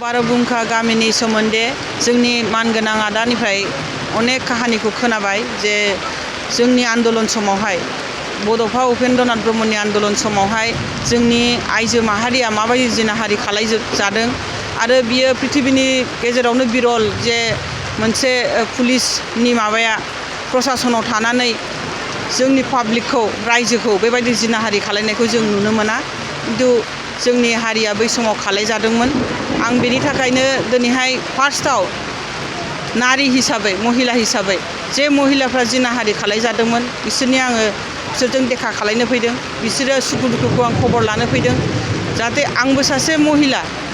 बार'बुंखा गामिनि सोमोन्दै जोंनि मानगोनां आदानिफ्राय अनेक काहानिखौ खोनाबाय जे जोंनि आन्दलन समावहाय बड'फा उपेन्द्रनाथ ब्रह्मनि आन्दलन समावहाय जोंनि आइजो माहारिया माबायदि जिनाहारि खालामजादों आरो बियो पृथिबीनि गेजेरावनो बिरल जे मोनसे पुलिसनि माबाया प्रसासनाव थानानै जोंनि पाब्लिकखौ रायजोखौ बेबायदि जिनाहारि खालामनायखौ जों नुनो मोना खिन्थु जोंनि हारिया बै समाव खालामजादोंमोन। आं बेनि थाखायनो दिनैहाय फार्स्टआव नारी हिसाबै महिला हिसाबै जे महिलाफ्रा जिनाहारि खालामजादोंमोन बिसोरजों देखा खालामनो फैदों, बिसोरो सुखु दुखुखौ आं खबर लानो फैदों जाहाथे आंबो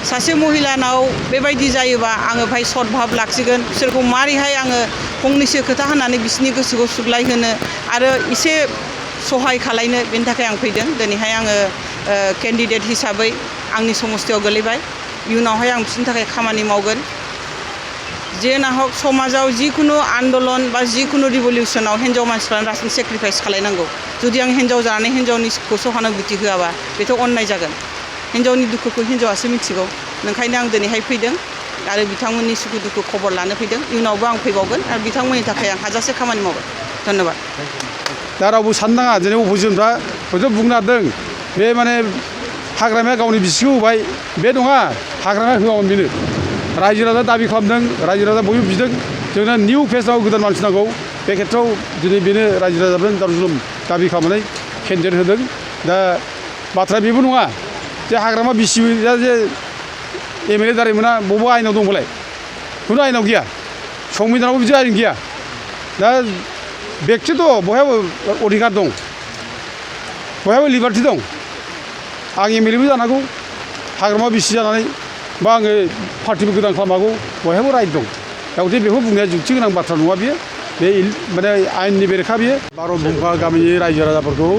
सासे महिलानाव बेबायदि जायोबा आङो भाई सद्भाब लाखिगोन, बिसोरखौ मारैहाय आङो फंनैसो खोथा होनानै बिसोरनि गोसोखौ सुग्लायहोनो आरो एसे सहाय खालामनो बेनि थाखाय आं फैदों। दिनैहाय आङो केन्डिडेट हिसाबै आंनि समस्थियाव गोलैबाय, इयुनावहाय आं बिसोरनि थाखाय खामानि मावगोन। जे नाहक समाजाव जिखुनु आन्दलन बा जिखुनु रिभलिउसनाव हिन्जाव मानसिफ्रानो रासिन सेक्रिफाइस खालामनांगौ। जुदि आं हिन्जाव जानानै हिन्जावनिखौ सहानुभुति होआबा बेथ' अन्नाय जागोन। हिन्जावनि दुखुखौ हिन्जावासो मिथिगौ। ओंखायनो आं दिनैहाय फैदों आरो बिथांमोननि सुखु दुखु खबर लानो फैदों। इयुनावबो आं फैबावगोन आरो बिथांमोननि थाखाय आं हाजासे खामानि मावगोन। धन्यबाद। दा रावबो साननो नाङा दिनै अपोजिसनफ्रा हयथ' बुंनो नागिरदों बे माने हाग्रामाया गावनि बिसिखौ होबाय, बे नङा, हाग्रामाया होआमोन बेनो। रायजो राजा दाबि खालामदों, रायजो राजा बयबो बिदों जोंनो निउ फेसआव गोदान मानसि नांगौ। बे खेथ्रआव दिनै बेनो रायजो राजाफोरजों दारुजुलुम दाबि खालामनानै केन्डिडेट होदों। दा बाथ्राया बेबो नङा जे हाग्रामा बिसिया जे एमएलए दाराय मोना बबेबा आयेनाव दंबालाय, खुनु आयेनाव गैया, संबिधानावबो बिदि आयेन गैया। दा बेक्तिथ' बयहाबो अधिकार दं, बयहाबो लिबार्टि दं। आं एमएलएबो जानो हागौ, हाग्रामा बिसि जानानै, बा आङो पार्टिबो गोदान खालामनो हागौ, बयहाबो राइट दं। दा गथिखे बेखौ बुंनाया जुक्ति गोनां बाथ्रा नङा बियो, बे माने आयेननि बेरेखा बियो। बार'बुंखा गामिनि रायजो राजाफोरखौ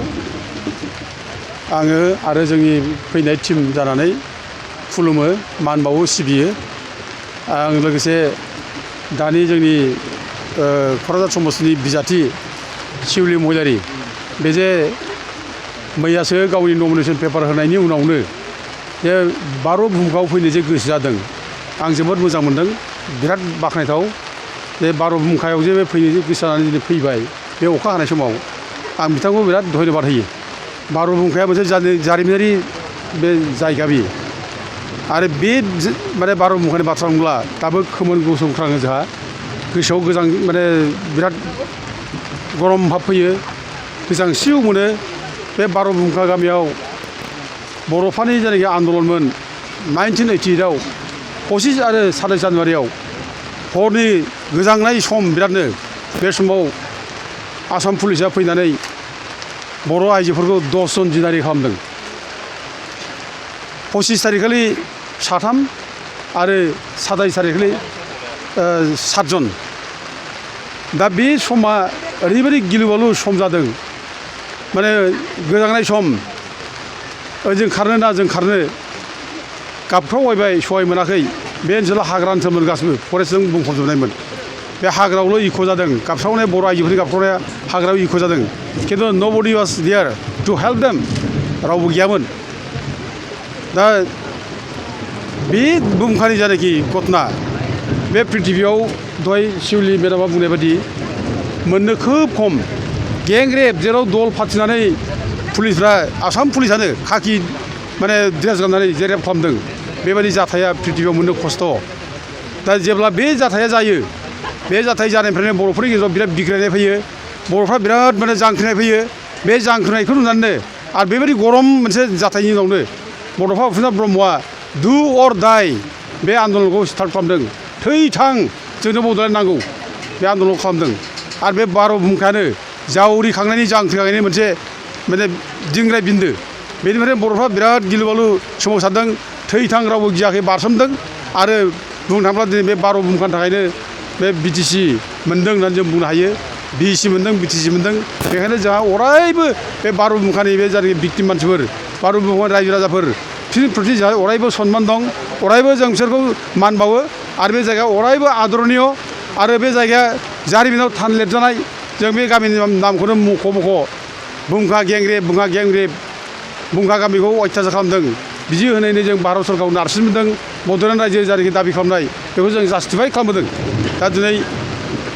आङो आरो जोंनि फैनाय टिम जानानै खुलुमो, मान बावो, सिबियो। आं लोगोसे दानि जोंनि क'क्राझार समाजनि बिजाथि शिउलि महिलारि, बे जे मैयासो गावनि नमिनेसन पेपार होनायनि उनावनो जे बार'बुंखायाव फैनो जे गोसो जादों, आं जोबोद मोजां मोनदों। बिराद बाख्नायथाव जे बार'बुंखायाव जे फैनो जे गोसो जानानै दिनै फैबाय बे अखा हानाय समाव, आं बिथांखौ बिराद धन्यबाद होयो। बार'बुंखाया मोनसे जारिमिनारि बे जायगा बियो। आरो बे माने बार'बुंखानि बाथ्रा बुंब्ला दाबो खोमोन गसंख्राङो जोंहा, गोसोआव माने बिराद गरम भाब फैयो, गोजांस्रिउ मोनो। बे बार'बुंखा गामियाव बर'फोरनि जायनाखि आन्दलनमोन 1988आव 25 आरो 27 जानुवारियाव हरनि गोजांनाय सम बिरादनो, बे समाव आसाम पुलिसा फैनानै बर' आइजोफोरखौ 10 जन जिनाहारि खालामदों। 25 थारिखखालि 3 आरो 27 थारिखखालि 7 जन। दा बे समा ओरैबायदि गिलु बालु सम जादों, माने गोजांनाय सम, जों खारनो ना जों खारनो गाबख्रावबायबाय, सहाय मोनाखै। बे ओनसोला हाग्रा ओनसोलमोन, गासिबो फरेस्टजों बुंफबजोबनायमोन। बे हाग्रायावल' इक' जादों, गाबस्रावनाय बर' आइजोफोरनि गाबख्रावनाया हाग्रायाव इक' जादों, खिन्थु नबडि was there to help them, रावबो गैयामोन। दा बे बुहुमखानि जानाखि घटना, बे पृथिबियाव दहाय शिउलि मेडामा बुंनाय बायदि मोननो खोब खम। गेंरेप जेराव दल फाथिनानै पुलिसफ्रा, आसाम पुलिसानो खाखि माने ड्रेस गाननानै जे रेप खालामदों, बेबायदि जाथाया पृथिबियाव मोननो खस्थ'। दा जेब्ला बे जाथाया जायो, बे जाथाय जानायनिफ्रायनो बर'फोरनि गेजेराव बिराद बिग्रायनाय फैयो, बर'फ्रा बिराद माने जांख्रिनाय फैयो। बे जांख्रिनायखौ नुनानैनो आरो बेबायदि गरम मोनसे जाथायनि उनावनो बड'फा उपेन्द्र ब्रह्मआ डु अर डाइ बे आन्दलनखौ स्टार्ट खालामदों। थै थां जोंनो बड'लेण्ड नांगौ, बे आन्दलनखौ खालामदों। आरो बे बार'बुंखायानो जावरिखांनायनि जांख्रिखांनायनि मोनसे माने दिंग्राय बिन्दो। बेनिफ्राय बर'फ्रा बिराद गिलु बालु सोमावसारदों, थै थां रावबो गियाखै, बारसोमदों। आरो बुंनो थाङोब्ला दिनै बे बार'बुंखानि थाखायनो बे बिटिसि मोनदों होननानै जों बुंनो हायो। बिएसि मोनदों, बिटिसि मोनदों। बेखायनो जोंहा अरायबो बे बार'बुंखानि बे जायनाखि भिक्टिम मानसिफोर, बार'बुंखानि रायजो राजाफोर, बिसोरनि प्रति जोंहा अरायबो सनमान दं, अरायबो जों बिसोरखौ मान बावो। आरो बे जायगाया अरायबो आदरनीय, आरो बे जायगाया जारिमिनाव थान लिरजानाय। जों बे गामिनि नामखौनो मख' बुंखा गेंरेप, बुंखा गामिखौ अयथासार खालामदों। बिदि होनायनो जों भारत सरकारखौ नारसिन मोनदों। मडार्न रायजो जायनाखि दाबि खालामनाय बेखौ जों जास्टिफाइ खालामबोदों दा दिनै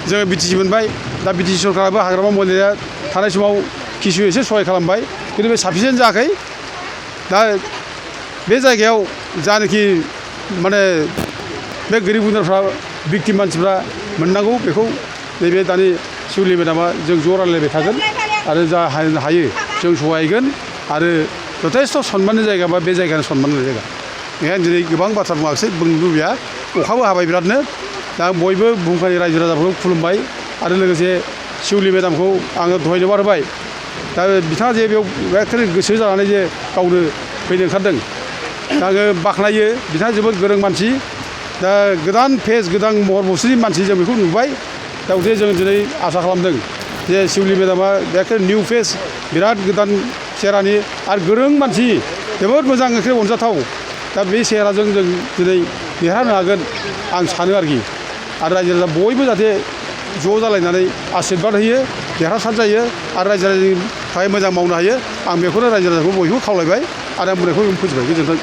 जोङो बिटिसि मोनबाय दा बिटिसि सरकाराबो हाग्रामा महिलारिया थानाय समाव किसु एसे सहाय खालामबाय खिन्थु बे साफिसियेन्ट जायाखै दा बे जायगायाव जानाखि माने बे गोरिब गुन्द्राफ्रा भिक्टिम मानसिफ्रा मोननांगौ बेखौ नैबे दानि शिउलि मेदामा जों ज' रायलायबाय थागोन आरो जा हायो जों सहायगोन आरो जथेस्थ' सनमाननि जायगा बा बे जायगानि सनमाननि जायगा बेखायनो दिनै गोबां बाथ्रा बुङाखिसै बुंनो लुबैया अखाबो हाबाय बिरादनो दा बयबो बुहुमखानि रायजो राजाफोरखौ खुलुमबाय आरो लोगोसे शिउलि मेदामखौ आङो धन्यबाद होबाय दा बिथाङा जे बेयाव एखेबारे गोसो जानानै जे गावनो फैनो ओंखारदों दा आङो बाख्नायो बिथाङा जोबोद गोरों मानसि दा गोदान फेस गोदान महर मुस्रिनि मानसि जों बेखौ नुबाय दा गथिखे जों दिनै आसा खालामदों जे शिउलि मेदामा एखेबारे निउ फेस बिराद गोदान चेहरानि आरो गोरों मानसि जोबोद मोजां एखेबारे अनजाथाव दा बे चेहराजों जों दिनै देरहानो हागोन आं सानो आरोखि आरो रायजो राजा बयबो जाहाथे ज' जालायनानै आशिर्बाद होयो देरहासार जायो आरो रायजो राजानि थाखाय मोजां मावनो हायो आं बेखौनो रायजो राजाखौ बयबो खावलायबाय आरो आं बुंनायखौ फोजोबबाय गोजोन्थों।